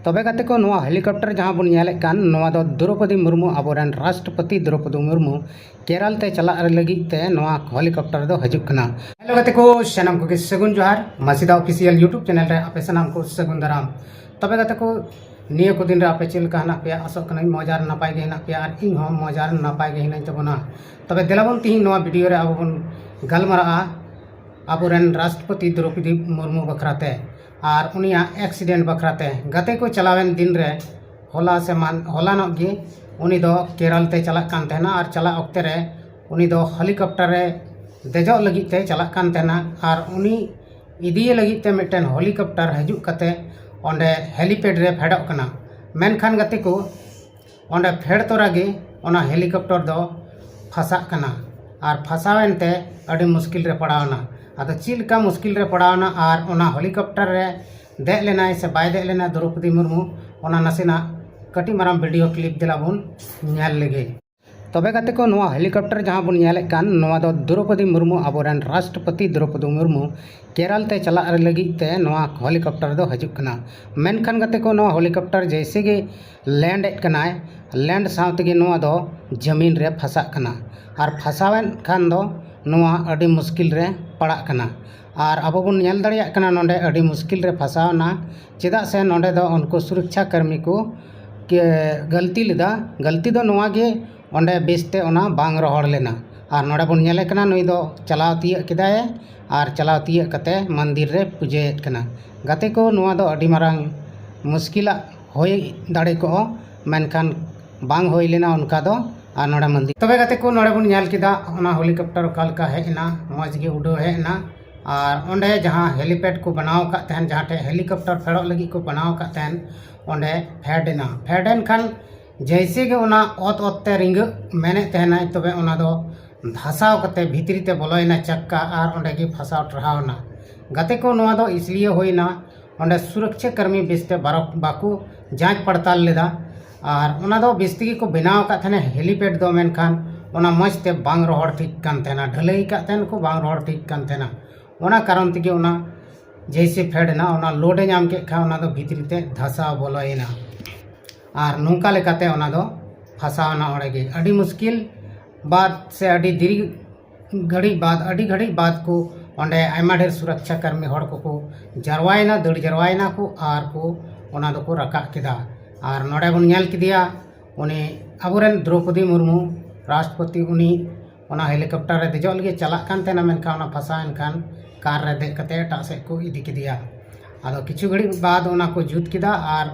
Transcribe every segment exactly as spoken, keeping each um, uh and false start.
ᱛᱚᱵᱮ ᱜᱟᱛᱮ ᱠᱚ, ᱱᱚᱣᱟ ᱦᱮᱞᱤᱠᱚᱯᱴᱟᱨ ᱡᱟᱦᱟᱸ ᱵᱚᱱ ᱧᱮᱞᱮᱫ ᱠᱟᱱ, ᱱᱚᱣᱟ ᱫᱚ ᱫᱨᱚᱯᱚᱫᱤ ᱢᱩᱨᱢᱩ, ᱟᱵᱚᱨᱮᱱ ᱨᱟᱥᱴᱨᱚᱯᱚᱛᱤ ᱫᱨᱚᱯᱚᱫᱤ ᱢᱩᱨᱢᱩ ᱠᱮᱨᱟᱞ ᱛᱮ ᱪᱟᱞᱟᱜ ᱞᱟᱹᱜᱤᱫ ᱛᱮ ᱱᱚᱣᱟ ᱦᱮᱞᱤᱠᱚᱯᱴᱟᱨ ᱫᱚ ᱦᱤᱡᱩᱜ ᱠᱟᱱᱟ᱾ ᱦᱮᱞᱳ ᱜᱟᱛᱮ ᱠᱚ, ᱥᱟᱱᱟᱢ ᱠᱚᱜᱮ ᱥᱟᱹᱜᱩᱱ ᱡᱚᱦᱟᱨ᱾ ᱢᱟᱹᱥᱤᱫᱟ ᱚᱯᱷᱤᱥᱤᱭᱟᱞ YouTube ᱪᱮᱱᱮᱞ ᱨᱮ ᱟᱯᱮ ᱥᱟᱱᱟᱢ ᱠᱚ ᱥᱟᱹᱜᱩᱱ ᱫᱟᱨᱟᱢ᱾ ᱛᱚᱵᱮ ᱜᱟᱛᱮ ᱠᱚ, ᱱᱤᱭᱟᱹ ᱠᱚ ᱫᱤᱱ ᱨᱮ ᱟᱯᱮ ᱪᱮᱫ ᱞᱮᱠᱟ ᱦᱮᱱᱟᱜ ᱯᱮᱭᱟ? ᱟᱥᱚᱜ ᱠᱟᱹᱱᱟᱹᱧ ᱢᱚᱡᱽ ᱟᱨ ᱱᱟᱯᱟᱭ ᱜᱮ ᱦᱮᱱᱟᱜ ᱯᱮᱭᱟ, ᱟᱨ ᱤᱧ ᱦᱚᱸ ᱢᱚᱡᱽ ᱟᱨ ᱱᱟᱯᱟᱭ ᱜᱮ ᱦᱮᱱᱟᱹᱧ ᱛᱟᱵᱚᱱᱟ᱾ ᱛᱚᱵᱮ ᱫᱮᱞᱟ ᱵᱚᱱ, ᱛᱤᱦᱤᱧ ᱱᱚᱣᱟ ᱵᱷᱤᱰᱤᱭᱳ ᱨᱮ ᱟᱵᱚ ᱵᱚᱱ ᱜᱟᱞᱢᱟᱨᱟᱜᱼᱟ ᱟᱵᱚᱨᱮᱱ ᱨᱟᱥᱴᱨᱚᱯᱚᱛᱤ ᱫᱨᱚᱯᱚᱫᱤ ᱢᱩᱨᱢᱩ ᱵᱟᱠᱷᱨᱟ ᱛᱮ ᱟᱨ ᱩᱱᱤᱭᱟᱜ ᱮᱠᱥᱤᱰᱮᱱᱴ ᱵᱟᱠᱷᱨᱟ ᱛᱮ᱾ ᱜᱟᱛᱮ ᱠᱚ, ᱪᱟᱞᱟᱣᱮᱱ ᱫᱤᱱ ᱨᱮ, ᱦᱚᱞᱟ ᱥᱮ ᱢᱟᱱ ᱦᱚᱞᱟᱱᱚᱜ ᱜᱮ, ᱩᱱᱤ ᱫᱚ ᱠᱮᱨᱟᱞ ᱛᱮ ᱪᱟᱞᱟᱜ ᱠᱟᱱ ᱛᱟᱦᱮᱱᱟ, ᱟᱨ ᱪᱟᱞᱟᱜ ᱚᱠᱛᱮ ᱨᱮ ᱩᱱᱤ ᱫᱚ ᱦᱮᱞᱤᱠᱚᱯᱴᱟᱨ ᱨᱮ ᱫᱮᱡᱚᱜ ᱞᱟᱹᱜᱤᱫ ᱛᱮ ᱪᱟᱞᱟᱜ ᱠᱟᱱ ᱛᱟᱦᱮᱱᱟ, ᱟᱨ ᱩᱱᱤ ᱤᱫᱤᱭᱮ ᱞᱟᱹᱜᱤᱫ ᱛᱮ ᱢᱤᱫᱴᱮᱱ ᱦᱮᱞᱤᱠᱚᱯᱴᱟᱨ ᱦᱤᱡᱩᱜ ᱠᱟᱛᱮ ᱚᱸᱰᱮ ᱦᱮᱞᱤᱯᱮᱰ ᱨᱮ ᱯᱷᱮᱰᱚᱜ ᱠᱟᱱᱟ᱾ ᱢᱮᱱᱠᱷᱟᱱ ᱜᱟᱛᱮ ᱠᱚ, ᱚᱸᱰᱮ ᱯᱷᱮᱰ ᱛᱚᱨᱟ ᱜᱮ ᱚᱱᱟ ᱦᱮᱞᱤᱠᱚᱯᱴᱟᱨ ᱫᱚ ᱯᱷᱟᱥᱟᱜ ᱠᱟᱱᱟ, ᱟᱨ ᱯᱷᱟᱥᱟᱣᱮᱱ ᱛᱮ ᱟᱹᱰᱤ ᱢᱩᱥᱠᱤᱞ ᱨᱮ ᱯᱟᱲᱟᱣ ᱮᱱᱟ᱾ ᱟᱫᱚ ᱪᱮᱫ ᱞᱮᱠᱟ ᱢᱩᱥᱠᱤᱞ ᱨᱮ ᱯᱟᱲᱟᱣ ᱮᱱᱟ ᱟᱨ ᱚᱱᱟ ᱦᱮᱞᱤᱠᱚᱯᱴᱟᱨ ᱨᱮ ᱫᱮᱡ ᱞᱮᱱᱟᱭ ᱥᱮ ᱵᱟᱭ ᱫᱮᱡ ᱞᱮᱱᱟ ᱫᱨᱚᱯᱚᱫᱤ ᱢᱩᱨᱢᱩ, ᱚᱱᱟ ᱱᱟᱥᱮᱱᱟᱜ ᱠᱟᱹᱴᱤᱡ ᱢᱟᱨᱟᱝ ᱵᱷᱤᱰᱤᱭᱳ ᱠᱞᱤᱯ ᱫᱮᱞᱟ ᱵᱚᱱ ᱧᱮᱞ ᱞᱮᱜᱮ᱾ ᱛᱚᱵᱮ ᱜᱟᱛᱮ ᱠᱚ, ᱱᱚᱣᱟ ᱦᱮᱞᱤᱠᱚᱯᱴᱟᱨ ᱡᱟᱦᱟᱸ ᱵᱚᱱ ᱧᱮᱞᱮᱫ ᱠᱟᱱ, ᱱᱚᱣᱟ ᱫᱚ ᱫᱨᱚᱯᱚᱫᱤ ᱢᱩᱨᱢᱩ, ᱟᱵᱚᱨᱮᱱ ᱨᱟᱥᱴᱨᱚᱯᱚᱛᱤ ᱫᱨᱚᱯᱚᱫᱤ ᱢᱩᱨᱢᱩ ᱠᱮᱨᱟᱞ ᱛᱮ ᱪᱟᱞᱟᱜ ᱨᱮ ᱞᱟᱹᱜᱤᱫ ᱛᱮ ᱱᱚᱣᱟ ᱦᱮᱞᱤᱠᱚᱯᱴᱟᱨ ᱫᱚ ᱦᱤᱡᱩᱜ ᱠᱟᱱᱟ᱾ ᱢᱮᱱᱠᱷᱟᱱ ᱜᱟᱛᱮ ᱠᱚ, ᱱᱚᱣᱟ ᱦᱮᱞᱤᱠᱚᱯᱴᱟᱨ ᱡᱮᱭᱥᱮ ᱜᱮ ᱞᱮᱱᱰ ᱮᱫ ᱠᱟᱱᱟᱭ, ᱞᱮᱱᱰ ᱥᱟᱶ ᱛᱮᱜᱮ ᱱᱚᱣᱟ ᱫᱚ ᱡᱟᱹᱢᱤᱱ ᱨᱮ ᱯᱷᱟᱥᱟᱜ ᱠᱟᱱᱟ, ᱟᱨ ᱯᱷᱟᱥᱟᱣᱮᱱ ᱠᱷᱟᱱ ᱫᱚ ᱱᱚᱣᱟ ᱟᱹᱰᱤ ᱢᱩᱥᱠᱤᱞ ᱨᱮ ᱯᱟᱲᱟᱜ ᱠᱟᱱᱟ᱾ ᱟᱨ ᱟᱵᱚ ᱵᱚᱱ ᱧᱮᱞ ᱫᱟᱲᱮᱭᱟᱜ ᱠᱟᱱᱟ, ᱱᱚᱰᱮ ᱟᱹᱰᱤ ᱢᱩᱥᱠᱤᱞ ᱨᱮ ᱯᱷᱟᱥᱟᱣ ᱮᱱᱟ, ᱪᱮᱫᱟᱜ ᱥᱮ ᱱᱚᱰᱮ ᱫᱚ ᱩᱱᱠᱩ ᱥᱩᱨᱚᱠᱪᱷᱟ ᱠᱟᱹᱨᱢᱤ ᱠᱚ ᱜᱟᱹᱞᱛᱤ ᱞᱮᱫᱟ᱾ ᱜᱟᱹᱞᱛᱤ ᱫᱚ ᱱᱚᱣᱟ ᱜᱮ, ᱚᱸᱰᱮ ᱵᱮᱥᱛᱮ ᱚᱱᱟ ᱵᱟᱝ ᱨᱚᱦᱚᱲ ᱞᱮᱱᱟ᱾ ᱟᱨ ᱱᱚᱰᱮ ᱵᱚᱱ ᱧᱮᱞᱮ ᱠᱟᱱᱟ, ᱱᱩᱭ ᱫᱚ ᱪᱟᱞᱟᱣ ᱛᱤᱭᱟᱹᱜ ᱠᱮᱫᱟᱭ, ᱟᱨ ᱪᱟᱞᱟᱣ ᱛᱤᱭᱟᱹᱜ ᱠᱟᱛᱮ ᱢᱚᱱᱫᱤᱨ ᱨᱮ ᱯᱩᱡᱟᱹᱭᱮᱫ ᱠᱟᱱᱟ᱾ ᱜᱟᱛᱮ ᱠᱚ, ᱱᱚᱣᱟ ᱫᱚ ᱟᱹᱰᱤ ᱢᱟᱨᱟᱝ ᱢᱩᱥᱠᱤᱞᱟᱜ ᱦᱩᱭ ᱫᱟᱲᱮ ᱠᱚᱜᱼᱟ, ᱢᱮᱱᱠᱷᱟᱱ ᱵᱟᱝ ᱦᱩᱭ ᱞᱮᱱᱟ ᱚᱱᱠᱟ ᱫᱚ᱾ ᱟᱨ ᱱᱚᱰᱮ ᱢᱚᱱᱫᱤᱨ, ᱛᱚᱵᱮ ᱜᱟᱛᱮ ᱠᱚ, ᱱᱚᱰᱮ ᱵᱚᱱ ᱧᱮᱞ ᱠᱮᱫᱟ ᱚᱱᱟ ᱦᱮᱞᱤᱠᱚᱯᱴᱟᱨ ᱚᱠᱟ ᱞᱮᱠᱟ ᱦᱮᱡ ᱮᱱᱟ, ᱢᱚᱡᱽ ᱜᱮ ᱩᱰᱟᱹᱣ ᱦᱮᱡ ᱮᱱᱟ᱾ ᱟᱨ ᱚᱸᱰᱮ ᱡᱟᱦᱟᱸ ᱦᱮᱞᱤᱯᱮᱰ ᱠᱚ ᱵᱮᱱᱟᱣ ᱟᱠᱟᱫ ᱛᱟᱦᱮᱱ, ᱡᱟᱦᱟᱸ ᱴᱷᱮᱡ ᱦᱮᱞᱤᱠᱚᱯᱴᱟᱨ ᱯᱷᱮᱰᱚᱜ ᱞᱟᱹᱜᱤᱫ ᱠᱚ ᱵᱮᱱᱟᱣ ᱟᱠᱟᱫ ᱛᱟᱦᱮᱱ, ᱚᱸᱰᱮ ᱯᱷᱮᱰ ᱮᱱᱟ᱾ ᱯᱷᱮᱰ ᱮᱱ ᱠᱷᱟᱱ ᱡᱮᱭᱥᱮ ᱜᱮ ᱚᱱᱟ ᱚᱛ ᱚᱛ ᱛᱮ ᱨᱤᱸᱜᱟᱹᱜ ᱢᱮᱱᱮᱫ ᱛᱟᱦᱮᱱᱟᱭ, ᱛᱚᱵᱮ ᱚᱱᱟ ᱫᱚ ᱫᱷᱟᱥᱟᱣ ᱠᱟᱛᱮ ᱵᱷᱤᱛᱨᱤ ᱛᱮ ᱵᱚᱞᱚᱭᱮᱱᱟ ᱪᱟᱠᱟ, ᱟᱨ ᱚᱸᱰᱮ ᱜᱮ ᱯᱷᱟᱥᱟᱣ ᱴᱟᱨᱦᱟᱣ ᱮᱱᱟ᱾ ᱜᱟᱛᱮ ᱠᱚ, ᱱᱚᱣᱟ ᱫᱚ ᱤᱥᱞᱤᱭᱮ ᱦᱩᱭᱱᱟ, ᱚᱸᱰᱮ ᱥᱩᱨᱚᱠᱪᱷᱟ ᱠᱟᱹᱨᱢᱤ ᱵᱮᱥᱛᱮ ᱵᱟᱨᱚ-, ᱵᱟᱠᱚ ᱡᱟᱸᱪ ᱯᱟᱲᱛᱟᱞ ᱞᱮᱫᱟ᱾ ᱟᱨ ᱚᱱᱟ ᱫᱚ ᱵᱮᱥ ᱛᱮᱜᱮ ᱠᱚ ᱵᱮᱱᱟᱣ ᱟᱠᱟᱫ ᱛᱟᱦᱮᱱᱟ ᱦᱮᱞᱤᱯᱮᱰ ᱫᱚ, ᱢᱮᱱᱠᱷᱟᱱ ᱚᱱᱟ ᱢᱚᱡᱽ ᱛᱮ ᱵᱟᱝ ᱨᱚᱦᱚᱲ ᱴᱷᱤᱠ ᱠᱟᱱ ᱛᱟᱦᱮᱱᱟ, ᱰᱷᱟᱹᱞᱟᱹᱭ ᱟᱠᱟᱫ ᱛᱟᱦᱮᱱ ᱠᱚ, ᱵᱟᱝ ᱨᱚᱦᱚᱲ ᱴᱷᱤᱠ ᱠᱟᱱ ᱛᱟᱦᱮᱱᱟ᱾ ᱚᱱᱟ ᱠᱟᱨᱚᱱ ᱛᱮᱜᱮ ᱚᱱᱟ ᱡᱮᱭᱥᱮ ᱯᱷᱮᱰ ᱮᱱᱟ, ᱚᱱᱟ ᱞᱳᱰ ᱮ ᱧᱟᱢ ᱠᱮᱫ ᱠᱷᱟᱱ ᱚᱱᱟ ᱫᱚ ᱵᱷᱤᱛᱨᱤ ᱛᱮ ᱫᱷᱟᱥᱟᱣ ᱵᱚᱞᱚᱭᱮᱱᱟ᱾ ᱟᱨ ᱱᱚᱝᱠᱟ ᱞᱮᱠᱟᱛᱮ ᱚᱱᱟ ᱫᱚ ᱯᱷᱟᱥᱟᱣ ᱮᱱᱟ ᱚᱸᱰᱮ ᱜᱮ᱾ ᱟᱹᱰᱤ ᱢᱩᱥᱠᱤᱞ ᱵᱟᱫ ᱥᱮ ᱟᱹᱰᱤ ᱫᱮᱨᱤ ᱜᱷᱟᱹᱲᱤᱡ ᱵᱟᱫ, ᱟᱹᱰᱤ ᱜᱷᱟᱹᱲᱤᱡ ᱵᱟᱫ ᱠᱚ ᱚᱸᱰᱮ ᱟᱭᱢᱟ ᱰᱷᱮᱨ ᱥᱩᱨᱚᱠᱪᱷᱟ ᱠᱟᱹᱢᱤ ᱦᱚᱲ ᱠᱚᱠᱚ ᱡᱟᱨᱣᱟᱭᱮᱱᱟ, ᱫᱟᱹᱲ ᱡᱟᱨᱣᱟᱭᱮᱱᱟ ᱠᱚ ᱟᱨ ᱠᱚ ᱚᱱᱟ ᱫᱚᱠᱚ ᱨᱟᱠᱟᱵ ᱠᱮᱫᱟ᱾ ᱟᱨ ᱱᱚᱰᱮ ᱵᱚᱱ ᱧᱮᱞ ᱠᱮᱫᱮᱭᱟ, ᱩᱱᱤ ᱟᱵᱚᱨᱮᱱ ᱫᱨᱚᱣᱯᱚᱫᱤ ᱢᱩᱨᱢᱩ ᱨᱟᱥᱴᱨᱚᱯᱚᱛᱤ, ᱩᱱᱤ ᱚᱱᱟ ᱦᱮᱞᱤᱠᱚᱯᱴᱟᱨ ᱨᱮ ᱫᱮᱡᱚᱜ ᱞᱟᱹᱜᱤᱫ ᱪᱟᱞᱟᱜ ᱠᱟᱱ ᱛᱟᱦᱮᱱᱟ, ᱢᱮᱱᱠᱷᱟᱱ ᱚᱱᱟ ᱯᱷᱟᱥᱟᱣ ᱮᱱ ᱠᱷᱟᱱ ᱠᱟᱨ ᱨᱮ ᱫᱮᱡ ᱠᱟᱛᱮ ᱮᱴᱟᱜ ᱥᱮᱫ ᱠᱚ ᱤᱫᱤ ᱠᱮᱫᱮᱭᱟ᱾ ᱟᱫᱚ ᱠᱤᱪᱷᱩ ᱜᱷᱟᱹᱲᱤᱡ ᱵᱟᱫ ᱚᱱᱟ ᱠᱚ ᱡᱩᱛ ᱠᱮᱫᱟ ᱟᱨ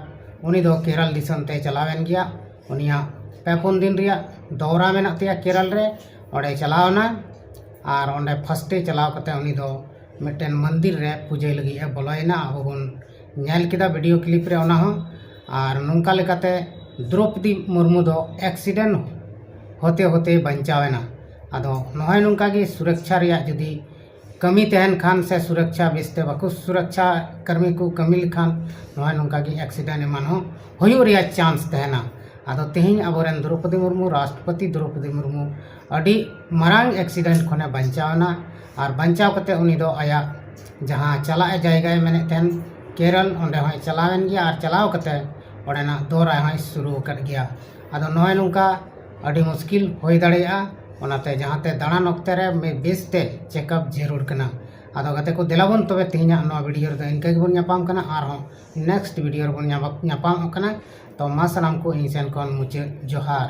ᱩᱱᱤ ᱫᱚ ᱠᱮᱨᱟᱞ ᱫᱤᱥᱚᱢ ᱛᱮ ᱪᱟᱞᱟᱣᱮᱱ ᱜᱮᱭᱟ᱾ ᱩᱱᱤᱭᱟᱜ ᱯᱮ ᱯᱩᱱ ᱫᱤᱱ ᱨᱮᱭᱟᱜ ᱫᱚᱣᱨᱟ ᱢᱮᱱᱟᱜ ᱛᱟᱭᱟ ᱠᱮᱨᱟᱞ ᱨᱮ, ᱚᱸᱰᱮ ᱪᱟᱞᱟᱣ ᱮᱱᱟ᱾ ᱟᱨ ᱚᱸᱰᱮ ᱯᱷᱟᱥᱴᱮ ᱪᱟᱞᱟᱣ ᱠᱟᱛᱮ ᱩᱱᱤ ᱫᱚ ᱢᱤᱫᱴᱮᱱ ᱢᱚᱱᱫᱤᱨ ᱨᱮ ᱯᱩᱡᱟᱹᱭ ᱞᱟᱹᱜᱤᱫ ᱮ ᱵᱚᱞᱚᱭᱮᱱᱟ᱾ ᱟᱵᱚ ᱵᱚᱱ ᱧᱮᱞ ᱠᱮᱫᱟ ᱵᱷᱤᱰᱤᱭᱳ ᱠᱞᱤᱯ ᱨᱮ ᱚᱱᱟ ᱦᱚᱸ᱾ ᱟᱨ ᱱᱚᱝᱠᱟ ᱞᱮᱠᱟᱛᱮ ᱫᱨᱚᱯᱚᱫᱤ ᱢᱩᱨᱢᱩ ᱫᱚ ᱮᱠᱥᱤᱰᱮᱱᱴ ᱦᱚᱛᱮ ᱦᱚᱛᱮ ᱵᱟᱧᱪᱟᱣ ᱮᱱᱟ᱾ ᱟᱫᱚ ᱱᱚᱜᱼᱚᱭ ᱱᱚᱝᱠᱟ ᱜᱮ ᱥᱩᱨᱚᱠᱪᱷᱟ ᱨᱮᱭᱟᱜ ᱡᱩᱫᱤ ᱠᱟᱹᱢᱤ ᱛᱟᱦᱮᱱ ᱠᱷᱟᱱ ᱥᱮ ᱥᱩᱨᱚᱠᱪᱷᱟ ᱵᱮᱥᱛᱮ ᱵᱟᱠᱚ ᱥᱩᱨᱚᱠᱪᱷᱟ ᱠᱟᱹᱢᱤ ᱠᱚ ᱠᱟᱹᱢᱤ ᱞᱮᱠᱷᱟᱱ ᱱᱚᱜᱼᱚᱭ ᱱᱚᱝᱠᱟ ᱜᱮ ᱮᱠᱥᱤᱰᱮᱱᱴ ᱮᱢᱟᱱ ᱦᱚᱸ ᱦᱩᱭᱩᱜ ᱨᱮᱭᱟᱜ ᱪᱟᱱᱥ ᱛᱟᱦᱮᱱᱟ᱾ ᱟᱫᱚ ᱛᱮᱦᱮᱧ ᱟᱵᱚᱨᱮᱱ ᱫᱨᱚᱯᱚᱫᱤ ᱢᱩᱨᱢᱩ, ᱨᱟᱥᱴᱨᱚᱯᱚᱛᱤ ᱫᱨᱚᱯᱚᱫᱤ ᱢᱩᱨᱢᱩ ᱟᱹᱰᱤ ᱢᱟᱨᱟᱝ ᱮᱠᱥᱤᱰᱮᱱᱴ ᱠᱷᱚᱱᱮ ᱵᱟᱧᱪᱟᱣ ᱮᱱᱟ᱾ ᱟᱨ ᱵᱟᱧᱪᱟᱣ ᱠᱟᱛᱮ ᱩᱱᱤ ᱫᱚ ᱟᱭᱟᱜ ᱡᱟᱦᱟᱸ ᱪᱟᱞᱟᱜ ᱮ ᱡᱟᱭᱜᱟᱭ ᱢᱮᱱᱮᱫ ᱛᱟᱦᱮᱱ ᱠᱮᱨᱚᱞ, ᱚᱸᱰᱮ ᱦᱚᱸᱭ ᱪᱟᱞᱟᱣᱮᱱ ᱜᱮᱭᱟ ᱟᱨ ᱪᱟᱞᱟᱣ ᱠᱟᱛᱮ ᱚᱸᱰᱮᱱᱟᱜ ᱫᱚᱨᱟᱭ ᱦᱚᱸᱭ ᱥᱩᱨᱩ ᱟᱠᱟᱫ ᱜᱮᱭᱟ᱾ ᱟᱫᱚ ᱱᱚᱜᱼᱚᱭ ᱱᱚᱝᱠᱟ ᱟᱹᱰᱤ ᱢᱩᱥᱠᱤᱞ ᱦᱩᱭ ᱫᱟᱲᱮᱭᱟᱜᱼᱟ᱾ ᱚᱱᱟᱛᱮ ᱡᱟᱦᱟᱸᱛᱮ ᱫᱟᱬᱟᱱ ᱚᱠᱛᱮ ᱨᱮ ᱢᱤᱫ ᱵᱮᱥᱛᱮ ᱪᱮᱠᱟᱯ ᱡᱟᱹᱨᱩᱲ ᱠᱟᱱᱟ᱾ ᱟᱫᱚ ᱜᱟᱛᱮ ᱠᱚ, ᱫᱮᱞᱟ ᱵᱚᱱ ᱛᱚᱵᱮ ᱛᱮᱦᱮᱧᱟᱜ ᱱᱚᱣᱟ ᱵᱷᱤᱰᱤᱭᱳ ᱨᱮᱫᱚ ᱤᱱᱠᱟᱹ ᱜᱮᱵᱚᱱ ᱧᱟᱯᱟᱢ ᱠᱟᱱᱟ, ᱟᱨᱦᱚᱸ ᱱᱮᱠᱥᱴ ᱵᱷᱤᱰᱤᱭᱳ ᱨᱮᱵᱚᱱ ᱧᱟᱯᱟ-, ᱧᱟᱯᱟᱢᱚᱜ ᱠᱟᱱᱟ᱾ ᱛᱚ ᱢᱟ ᱥᱟᱱᱟᱢ ᱠᱚ ᱤᱧ ᱥᱮᱱ ᱠᱷᱚᱱ ᱢᱩᱪᱟᱹᱫ ᱡᱚᱦᱟᱨ᱾